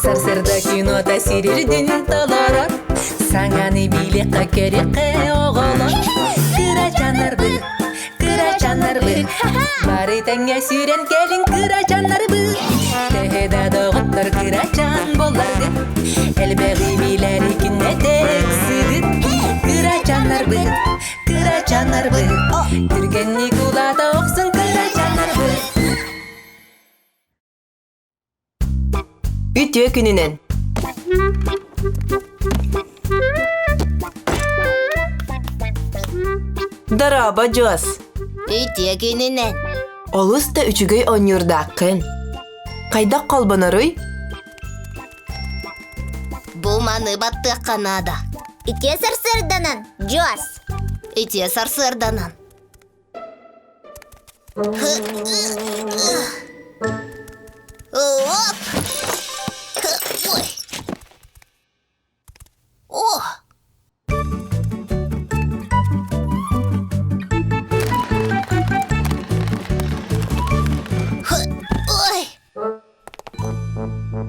Сарсырда кинота сирирдин толорор, Саҥаны билиэххэ көрүөххэ оҕолор. Кырачаннарбыт, кырачаннарбыт, Бары тэҥҥэ сүүрэн кэлиҥ кырачаннарбыт. Төһө да доҕоттор кырачан буолларгыт, Элбэҕи билэри күннэтэ ыксыгыт. Кырачаннарбыт, кырачаннарбыт, Түргэнник улаата охсун кырачаннарбыт. Үтүө күнүнэн! Дорообо, Дьуос! Үтүө күнүнэн! Олус да үчүгэй оонньуурдааххын. Хайдах холбоноруй? Бу маны баттыахха наада. Үтүө сарсыарданан, Дьуос! Үтүө сарсыарданан. Оп! Ой! О! Ой!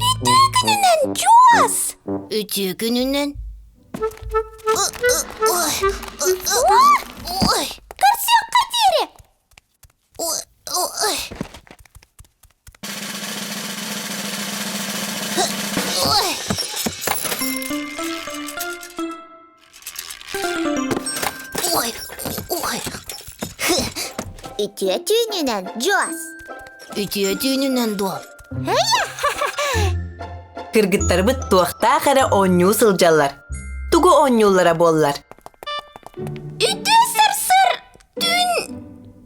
Үтүө күнүнэн, Дьуос! Үтүө күнүнэн. Ой! Көрсүөххэ диэри! Ой! Ой! Ой! Ой! Үтүө түүнүнэн, Дьуос! Үтүө түүнүнэн дуо? Кыргыттарбыт туохтаах эрэ оонньуу сылдьаллар. Тугу оонньууллара буоллар? Үтүө сарсыр түүн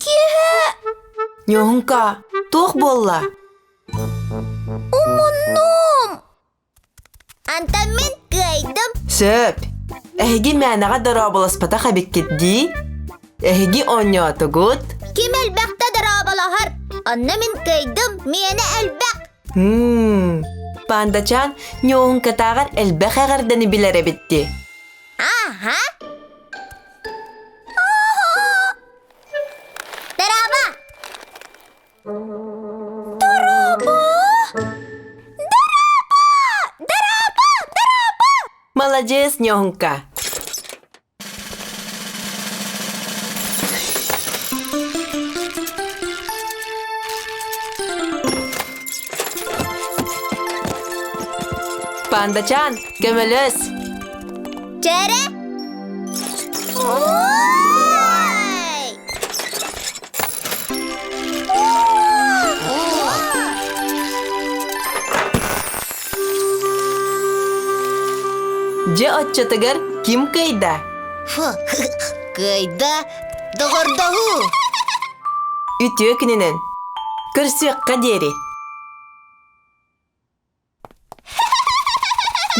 киэһэ Ньуоһуҥка, туох буолла? умуннум. Антон мин кыайдым. Сөп. Эһиги мээнэҕэ дорооболоспотох эбиккит дии? Эһиги оонньоотугут? Ким элбэхтэ дорооболоһор? Онно мин кыайдым, миэнэ элбэх. Мм, Пандачаан ньуоһуҥкатааҕар элбэх эҕэрдэни билэр эбит дии. Аха. Дорообо! Дорообо! Дорообо! Дорообо! Дорообо! Маладьыас, Ньоһуҥка! Пандачаан, көмөлөс! Чэрэ! Ой! Дьэ оччотугар ким кыайда? Фу, кыайда, доҕордоһуу! Үтүө күнүнэн! Көрсүөххэ диэри!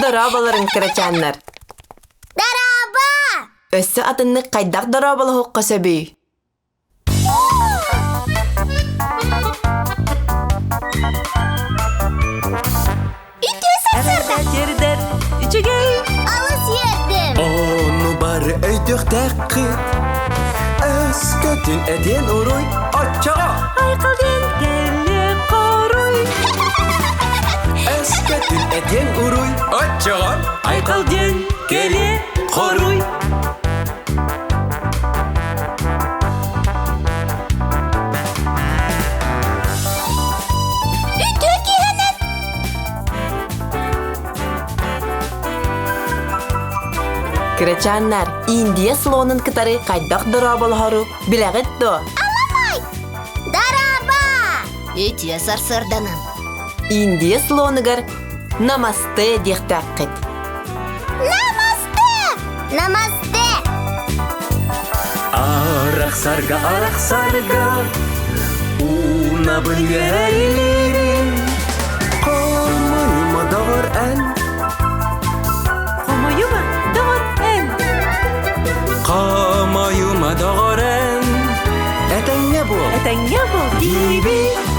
Дорооболорун кырачааннар! Дорообо! Өссө атыннык хайдах дорооболоһуохха сөбүй? Үтүө сарсыарда! Сирдэр үчүгэй! Алыс үөрдүм! Ону бары өйдүөхтээххит Өскөтүн этиэн уруй оччоҕо Айхал диэн кэллэ хоруй! Өскөтүн этиэн уруй оччоҕо Айхал диэн кэлэ хоруй! Үтүө киһинэн! Кырачааннар, Индия слонун кытары хайдах дорооболоһору билэҕит дуо? Аламай! Дорообо! Үтүө сарсыарданан. Индия слонугар намасте диэхтээххит. Намасте! Намасте! Арахсарга, арахсарга Уунабын үөһэрилиирин Хомойума доҕор эн Хомойума доҕор эн! Хомойума доҕор эн Этэҥҥэ буол Этэҥҥэ буол! Диибин.